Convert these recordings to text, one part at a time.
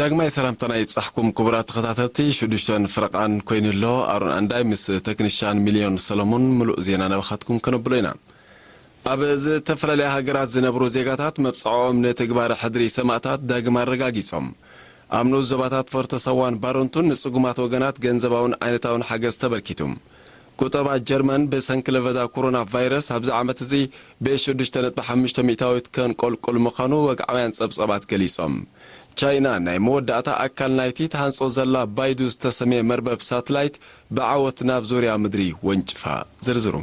ዳግማይ ሰላምታና ይብጻሕኩም ክቡራት ተኸታተልቲ፣ ሽዱሽተ ፈረቓን ኮይኑ ኣሎ። ኣሮን ኣንዳይ ምስ ተክኒሻን ሚልዮን ሰለሙን ምሉእ ዜና ናባኻትኩም ከነብሎ ኢና። ኣብ ዝተፈላለያ ሃገራት ዝነብሩ ዜጋታት መብጽዓኦም ንትግባረ ሕድሪ ሰማእታት ዳግም ኣረጋጊጾም። ኣብ ንኡስ ዞባታት ፎርቶ ሳዋን ባረንቱን ንጽጉማት ወገናት ገንዘባውን ዓይነታውን ሓገዝ ተበርኪቱ። ቁጠባ ጀርመን ብሰንኪ ለበዳ ኮሮና ቫይረስ ኣብዚ ዓመት እዚ ብሽዱሽተ ነጥቢ ሓሙሽተ ሚእታዊት ከንቆልቁል ምዃኑ ወግዓውያን ጸብጻባት ገሊጾም። ቻይና ናይ መወዳእታ ኣካል ናይቲ ትሃንጾ ዘላ ባይዱ ዝተሰምየ መርበብ ሳትላይት ብዓወት ናብ ዙርያ ምድሪ ወንጭፋ። ዝርዝሩ።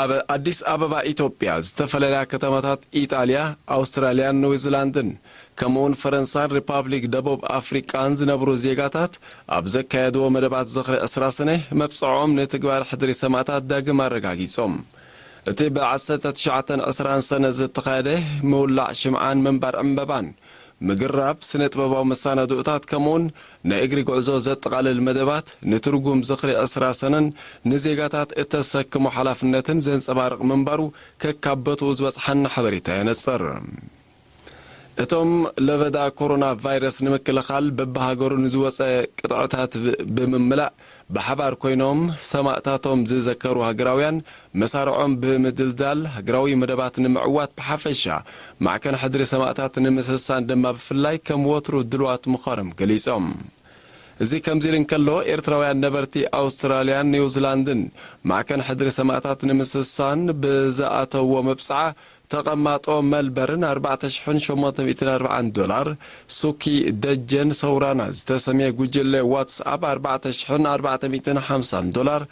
ኣብ ኣዲስ ኣበባ ኢትዮጵያ ዝተፈላለያ ከተማታት ኢጣልያ፣ ኣውስትራልያን ኒውዚላንድን ከምኡውን ፈረንሳን ሪፓብሊክ ደቡብ ኣፍሪቃን ዝነብሩ ዜጋታት ኣብ ዘካየድዎ መደባት ዝኽሪ ዕስራ ሰነ መብጽዖም ንትግባር ሕድሪ ሰማእታት ዳግም ኣረጋጊጾም። እቲ ብ ዓሰርተ ትሽዓተን ዕስራን ሰነ ዝተኻየደ ምውላዕ ሽምዓን ምንባር ዕምበባን ምግራብ ስነ ጥበባዊ መሳናድኡታት ከምኡውን ናይ እግሪ ጉዕዞ ዘጠቓልል መደባት ንትርጉም ዝኽሪ ዕስራ ሰነን ንዜጋታት እተሰክሞ ሓላፍነትን ዘንጸባርቕ ምንባሩ ከካብ ቦትኡ ዝበጽሓና ሓበሬታ የነጽር። እቶም ለበዳ ኮሮና ቫይረስ ንምክልኻል በብሃገሩ ንዝወጸ ቅጥዕታት ብ-፣ ብምምላእ ብሓባር ኮይኖም ሰማእታቶም ዝዘከሩ ሃገራውያን መሳርዖም ብምድልዳል ሃገራዊ መደባት ንምዕዋት ብሓፈሻ ማዕከን ሕድሪ ሰማእታት ንምስሳን ድማ ብፍላይ ከም ወትሩ ድልዋት ምዃኖም ገሊጾም። እዚ ከምዚ ኢሉ እንከሎ፣ ኤርትራውያን ነበርቲ ኣውስትራልያን ኒውዚላንድን ማዕከን ሕድሪ ሰማእታት ንምስሳን ብዝኣተዎ መብጽዓ፣ ተቐማጦ መልበርን ኣርባዕተ ሽሕን ሸሞንተ ሚእትን ኣርባዓን ዶላር፣ ሱኪ ደጀን ሰውራና ዝተሰምየ ጉጅለ ዋትስኣፕ ኣርባዕተ ሽሕን ኣርባዕተ ሚእትን ሓምሳን ዶላር፣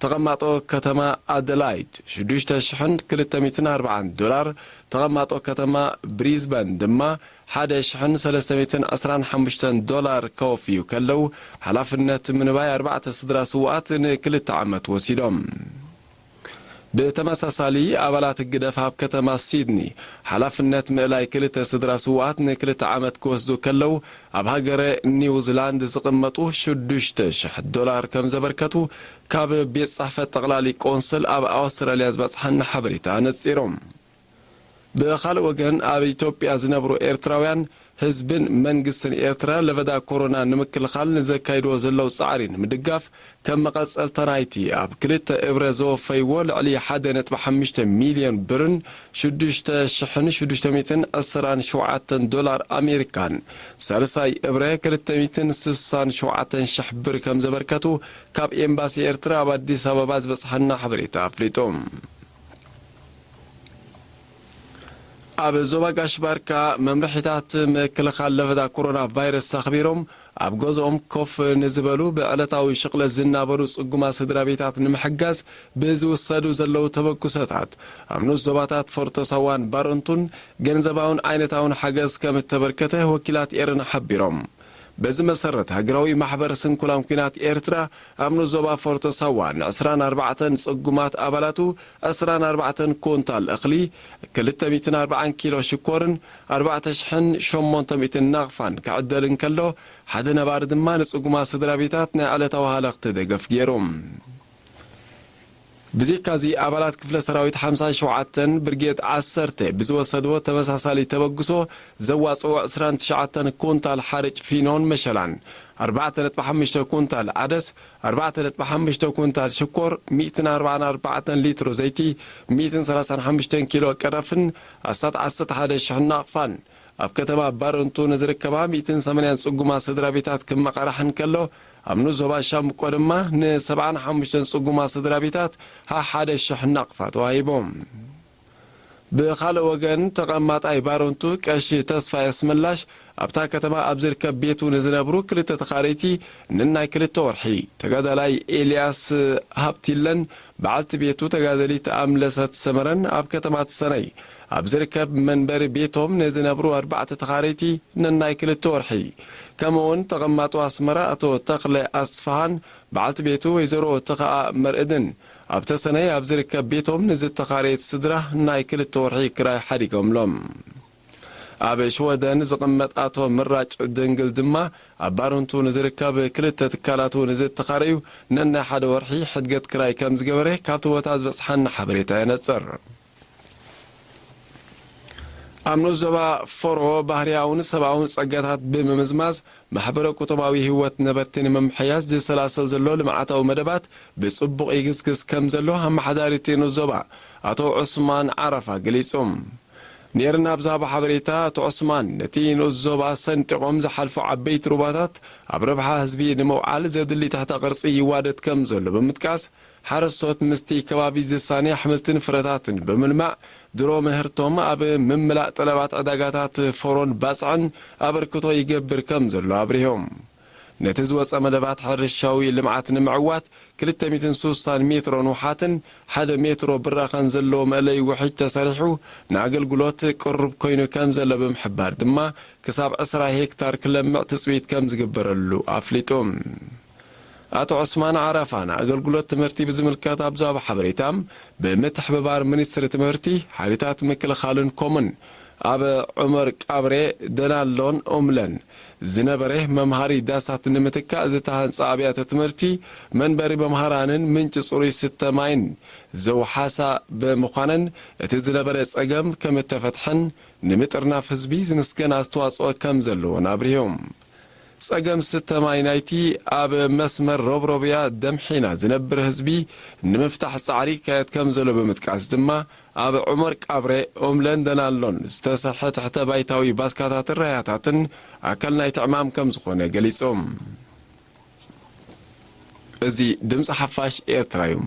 ተቐማጦ ከተማ ኣደላይድ ሽዱሽተ ሽሕን ክልተ ሚእትን ኣርባዓን ዶላር፣ ተቐማጦ ከተማ ብሪዝበን ድማ ሓደ ሽሕን ሰለስተ ሚእትን ዕስራን ሓሙሽተን ዶላር ከወፍዩ ከለዉ፣ ሓላፍነት ምንባይ ኣርባዕተ ስድራ ስውኣት ንክልተ ዓመት ወሲዶም። ብተመሳሳሊ፣ ኣባላት ህግደፍ ኣብ ከተማ ሲድኒ ሓላፍነት ምእላይ ክልተ ስድራ ስውኣት ንክልተ ዓመት ክወስዱ ከለዉ፣ ኣብ ሃገረ ኒውዚላንድ ዝቕመጡ ሽዱሽተ ሽሕ ዶላር ከም ዘበርከቱ ካብ ቤት ጽሕፈት ጠቕላሊ ቆንስል ኣብ ኣውስትራልያ ዝበጽሓና ሓበሬታ ኣነጺሮም። ብኻልእ ወገን፣ ኣብ ኢትዮጵያ ዝነብሩ ኤርትራውያን፣ ህዝብን መንግስትን ኤርትራ ለበዳ ኮሮና ንምክልኻል ንዘካይድዎ ዘለዉ ጻዕሪ ንምድጋፍ፣ ከም መቐጸልታ ናይቲ ኣብ ክልተ እብረ ዘወፈይዎ ልዕሊ ሓደ ነጥቢ ሓሙሽተ ሚልዮን ብርን ሽዱሽተ ሽሕን ሽዱሽተ ሚእትን ዕስራን ሸውዓተን ዶላር ኣሜሪካን፣ ሳልሳይ እብረ ክልተ ሚእትን ስሳን ሸውዓተን ሽሕ ብር ከም ዘበርከቱ ካብ ኤምባሲ ኤርትራ ኣብ ኣዲስ ኣበባ ዝበጽሓና ሓበሬታ ኣፍሊጡ። ኣብ ዞባ ጋሽ ባርካ መምርሒታት ምክልኻል ለበዳ ኮሮና ቫይረስ ኣኽቢሮም ኣብ ገዝኦም ኮፍ ንዝበሉ ብዕለታዊ ሽቕለት ዝናበሩ ጽጉማት ስድራ ቤታት ንምሕጋዝ ብዝውሰዱ ዘለዉ ተበግሶታት ኣብ ንኡስ ዞባታት ፎርቶ ሳዋን ባረንቱን ገንዘባውን ዓይነታውን ሓገዝ ከም እተበርከተ ወኪላት ኤረና ሓቢሮም። በዚ መሰረት፣ ሃገራዊ ማሕበር ስንኩላን ኲናት ኤርትራ ኣብ ንኡስ ዞባ ፎርቶ ሳዋ ንዕስራን ኣርባዕተን ጽጉማት ኣባላቱ ዕስራን ኣርባዕተን ኩንታል እኽሊ፣ ክልተ ሚእትን ኣርባዓን ኪሎ ሽኮርን ኣርባዕተ ሽሕን ሸሞንተ ሚእትን ናቕፋን ክዕደል እንከሎ፣ ሓደ ነባሪ ድማ ንጽጉማት ስድራ ቤታት ናይ ዕለታዊ ሃለኽቲ ደገፍ ገይሩ። ብዘይካዚ፣ ኣባላት ክፍለ ሰራዊት ሓምሳን ሸውዓተን ብርጌድ ዓሰርተ ብዝወሰድዎ ተመሳሳሊ ተበግሶ ዘዋጽኦ ዕስራን ትሽዓተን ኩንታል ሓርጭ ፊኖን መሸላን፣ ኣርባዕተ ነጥቢ ሓሙሽተ ኩንታል ዓደስ፣ ኣርባዕተ ነጥቢ ሓሙሽተ ኩንታል ሽኮር፣ ሚእትን ኣርባዓን ኣርባዕተን ሊትሮ ዘይቲ፣ ሚእትን ሰላሳን ሓሙሽተን ኪሎ ቀረፍን ኣስታት ዓሰርተ ሓደ ሽሕ ናቕፋን፣ ኣብ ከተማ ባረንቱ ንዝርከባ ሚእትን ሰማንያን ጽጉማት ስድራ ቤታት ክመቓራሕ እንከሎ፣ ኣብ ንኡስ ዞባ ሻምብቆ ድማ ንሰብዓን ሓሙሽተን ጽጉማት ስድራ ቤታት ሓሓደ ሽሕ ናቕፋ ተዋሂቦም። ብኻልእ ወገን፣ ተቐማጣይ ባረንቱ ቀሺ ተስፋ የስመላሽ ኣብታ ከተማ ኣብ ዝርከብ ቤቱ ንዝነብሩ ክልተ ተኻረይቲ ነናይ ክልተ ወርሒ፣ ተጋዳላይ ኤልያስ ሃብቲለን በዓልቲ ቤቱ ተጋደሊት ኣምለሰት ሰመረን ኣብ ከተማ ተሰነይ ኣብ ዝርከብ መንበሪ ቤቶም ንዝነብሩ ኣርባዕተ ተኻረይቲ ነናይ ክልተ ወርሒ፣ ከምኡውን ተቐማጦ ኣስመራ ኣቶ ተኽለ ኣስፍሃን በዓልቲ ቤቱ ወይዘሮ ተኽኣ መርእድን ኣብ ተሰነይ ኣብ ዝርከብ ቤቶም ንዝተኻረየት ስድራ ናይ ክልተ ወርሒ ክራይ ሓዲጎምሎም። ኣብ ሽወደን ዝቕመጥ ኣቶ ምራጭ ድንግል ድማ ኣብ ባረንቱ ንዝርከብ ክልተ ትካላቱ ንዝተኻረዩ ነናይ ሓደ ወርሒ ሕድገት ክራይ ከም ዝገበረ ካብቲ ቦታ ዝበጽሓና ሓበሬታ የነጽር። ኣብ ንኡስ ዞባ ፎሮ፣ ባህርያውን ሰብኣውን ጸጋታት ብምምዝማዝ፣ ማሕበረ ቁጠባዊ ህይወት ነበርቲ ንምምሕያሽ ዝሰላሰል ዘሎ ልምዓታዊ መደባት ብጽቡቕ ይግስግስ ከም ዘሎ ኣመሓዳሪ እቲ ንኡስ ዞባ ኣቶ ዑስማን ዓረፋ ገሊጹ። ኔርና ኣብ ዝሃቦ ሓበሬታ፣ ኣቶ ዑስማን፣ ነቲ ንኡስ ዞባ ሰንጢቖም ዝሓልፉ ዓበይቲ ሩባታት ኣብ ረብሓ ህዝቢ ንምውዓል ዘድሊ ትሕተ ቅርጺ ይዋደድ ከም ዘሎ ብምጥቃስ፣ ሓረስቶት ምስቲ ከባቢ ዝሳነ ኣሕምልትን ፍረታትን ብምልማዕ፣ ድሮ ምህርቶም ኣብ ምምላእ ጠለባት ዕዳጋታት ፎሮን ባጽዕን ኣበርክቶ ይገብር ከም ዘሎ ኣብሪሆም። ነቲ ዝወጸ መደባት ሕርሻዊ ልምዓት ንምዕዋት ክልተ ሚእትን ስሳን ሜትሮ ንውሓትን ሓደ ሜትሮ ብራኸን ዘለዎ መእለይ ውሕጅ ተሰሪሑ ንኣገልግሎት ቅሩብ ኮይኑ ከም ዘሎ ብምሕባር ድማ፣ ክሳብ ዕስራ ሄክታር ክለምዕ ትጽቢት ከም ዝግበረሉ ኣፍሊጡ። ኣቶ ዑስማን ዓረፋ ንኣገልግሎት ትምህርቲ ብዝምልከት ኣብ ዝሃቦ ሓበሬታ፣ ብምትሕብባር ሚኒስትሪ ትምህርቲ፣ ሓይልታት ምክልኻልን ኮምን ኣብ ዑመር ቃብሬ፣ ደናሎን ኦምለን ዝነበረ መምሃሪ ዳሳት ንምትካእ ዝተሃንጸ ኣብያተ ትምህርቲ፣ መንበሪ መምሃራንን ምንጪ ጽሩይ ስተ ማይን ዘውሓሳ ብምዃነን፣ እቲ ዝነበረ ጸገም ከም እተፈትሐን ንምጥርናፍ ህዝቢ ዝምስገን ኣስተዋጽኦ ከም ዘለዎን ኣብሪሆም። ጸገም ስተ ማይ ናይቲ ኣብ መስመር ሮብሮብያ ደምሒና ዝነብር ህዝቢ ንምፍታሕ ጻዕሪ ይካየድ ከም ዘሎ ብምጥቃስ ድማ፣ ኣብ ዑመር ቃብሬ፣ ኦም ለንደን ኣሎን ዝተሰርሐ ትሕተ ባይታዊ ባስካታትን ራያታትን ኣካል ናይቲ ዕማም ከም ዝኾነ ገሊጾም። እዚ ድምጺ ሓፋሽ ኤርትራ እዩ።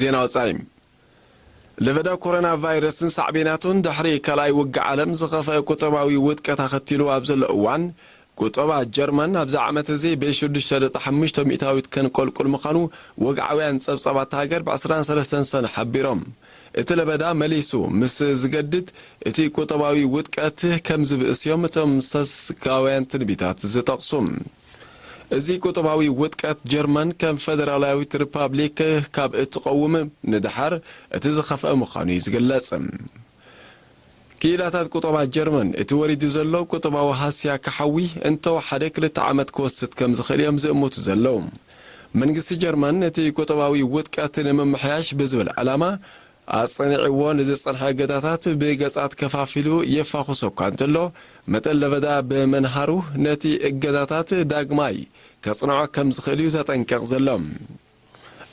ዜና ወጻኢ። ለበዳ ኮሮና ቫይረስን ሳዕቤናቱን ድሕሪ ካልኣይ ውግእ ዓለም ዝኸፍአ ቁጠባዊ ውድቀት ኣኸቲሉ ኣብ ዘሎ እዋን፣ ቁጠባ ጀርመን ኣብዚ ዓመት እዚ ብሽዱሽተ ነጥቢ ሓሙሽተ ሚእታዊት ከንቆልቁል ምዃኑ ወግዓውያን ጸብጻባት ሃገር ብዕስራን ሰለስተን ሰነ ሓቢሮም። እቲ ለበዳ መሊሱ ምስ ዝገድድ፣ እቲ ቁጠባዊ ውድቀት ከም ዝብእስ እዮም እቶም ሰስካውያን ትንቢታት ዝጠቕሱ። እዚ ቁጠባዊ ውድቀት ጀርመን ከም ፈደራላዊት ሪፓብሊክ ካብ እትቐውም ንደሓር እቲ ዝኸፍአ ምዃኑ እዩ ዝግለጽ። ክኢላታት ቁጠባ ጀርመን፣ እቲ ወሪዱ ዘሎ ቁጠባዊ ሃስያ ክሓዊ እንተወሓደ ክልተ ዓመት ክወስድ ከም ዝኽእል እዮም ዝእምቱ ዘለዉ። መንግስቲ ጀርመን፣ ነቲ ቁጠባዊ ውድቀት ንምምሕያሽ ብዝብል ዕላማ ኣጸኒዕዎ ንዝጸንሐ እገዳታት ብገጻት ከፋፊሉ የፋኹሶ እኳ እንተሎ፣ መጠን ለበዳ ብምንሃሩ፣ ነቲ እገዳታት ዳግማይ ከጽንዖ ከም ዝኽእል እዩ ዘጠንቅቕ ዘሎ።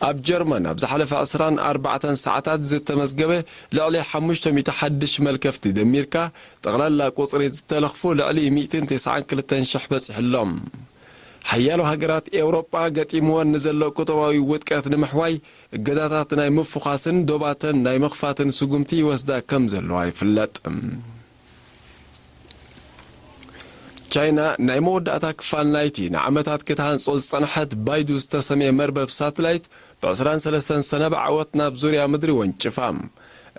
ኣብ ጀርመን ኣብ ዝሓለፈ ዕስራን ኣርባዕተን ሰዓታት ዝተመዝገበ ልዕሊ ሓሙሽተ ሚእቲ ሓድሽ መልከፍቲ ደሚርካ፣ ጠቕላላ ቁጽሪ ዝተለኽፉ ልዕሊ ሚእትን ተስዓን ክልተን ሽሕ በጺሑ ኣሎ። ሓያሎ ሃገራት ኤውሮጳ ገጢምወን ንዘሎ ቁጠባዊ ውድቀት ንምሕዋይ፣ እገዳታት ናይ ምፍዃስን ዶባተን ናይ ምኽፋትን ስጉምቲ ይወስዳ ከም ዘለዋ ይፍለጥ። ቻይና ናይ መወዳእታ ክፋል ናይቲ ንዓመታት ክትሃንጾ ዝጸንሐት ባይዱ ዝተሰምየ መርበብ ሳትላይት ብዕስራን ሰለስተን ሰነ ብዓወት ናብ ዙርያ ምድሪ ወንጭፋ።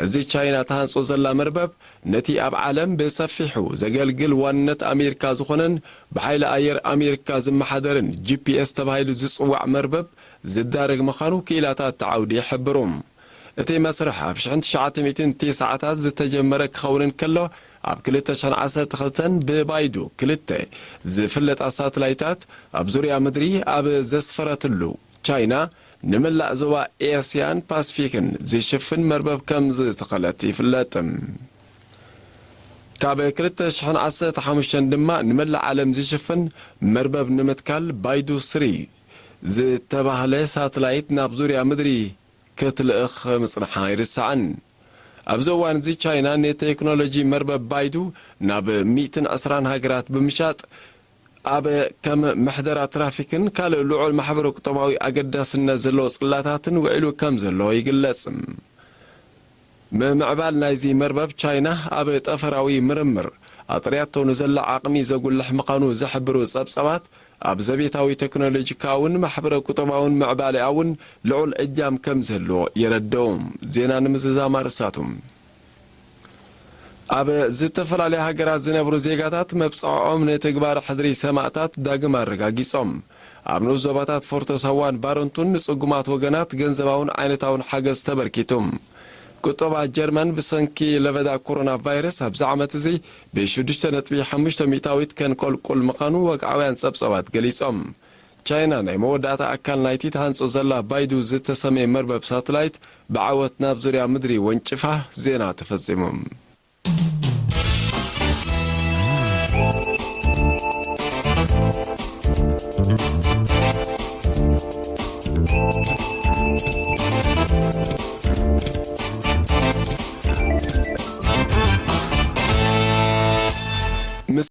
እዚ ቻይና ትሃንጾ ዘላ መርበብ ነቲ ኣብ ዓለም ብሰፊሑ ዘገልግል ዋንነት ኣሜሪካ ዝኾነን ብሓይሊ ኣየር ኣሜሪካ ዝመሓደርን ጂ ፒ ኤስ ተባሂሉ ዝጽዋዕ መርበብ ዝዳረግ ምዃኑ ክኢላታት እቲ ዓውዲ ይሕብሩ። እቲ መስርሕ ኣብ ሽሕን ትሽዓተ ሚእትን ሰዓታት ዝተጀመረ ክኸውን እንከሎ፣ ኣብ ክልተ ሽሕን ዓሰርተ ክልተን ብባይዱ ክልተ ዝፍለጣ ሳትላይታት ኣብ ዙርያ ምድሪ ኣብ ዘስፈረትሉ፣ ቻይና ንመላእ ዞባ ኤስያን ፓስፊክን ዝሽፍን መርበብ ከም ዝተኸለት ይፍለጥ። ካብ ክልተ ሽሕን ዓሰርተ ሓሙሽተን ድማ ንመላእ ዓለም ዝሽፍን መርበብ ንምትካል ባይዱ ስሪ ዝተባህለ ሳትላይት ናብ ዙርያ ምድሪ ክትልእኽ ምጽንሓ ኣይርሳዕን። ኣብዚ እዋን እዚ ቻይና ንቴክኖሎጂ መርበብ ባይዱ ናብ ሚእትን ዕስራን ሃገራት ብምሻጥ፣ ኣብ ከም ምሕደራ ትራፊክን ካልእ ልዑል ማሕበረ ቁጠባዊ ኣገዳስነት ዘለዎ ጽላታትን ውዒሉ ከም ዘሎ ይግለጽ። ምምዕባል ናይዚ መርበብ ቻይና ኣብ ጠፈራዊ ምርምር ኣጥርያቶ ንዘላ ዓቕሚ ዘጉልሕ ምዃኑ ዝሕብሩ ጸብጻባት፣ ኣብ ዘቤታዊ ቴክኖሎጂ ከኣ እውን ማሕበረ ቁጠባውን ምዕባሌኣ እውን ልዑል እጃም ከም ዝህልዎ የረድኡ። ዜና ንምዝዛም ኣርእስታቱ። ኣብ ዝተፈላለያ ሃገራት ዝነብሩ ዜጋታት መብጽዕኦም ንትግባረ ሕድሪ ሰማእታት ዳግም ኣረጋጊጾም። ኣብ ንኡስ ዞባታት ፎርቶ ሳዋን ባረንቱን ንጽጉማት ወገናት ገንዘባውን ዓይነታውን ሓገዝ ተበርኪቱ። ቁጠባ ጀርመን ብሰንኪ ለበዳ ኮሮና ቫይረስ ኣብዚ ዓመት እዚ ብ ሽዱሽተ ነጥቢ ሓሙሽተ ሚእታዊት ከንቆልቁል ምዃኑ ወግዓውያን ጸብጻባት ገሊጾም። ቻይና ናይ መወዳእታ ኣካል ናይቲ ትሃንጾ ዘላ ባይዱ ዝተሰመየ መርበብ ሳተላይት ብዓወት ናብ ዙርያ ምድሪ ወንጭፋ። ዜና ተፈጺሙ።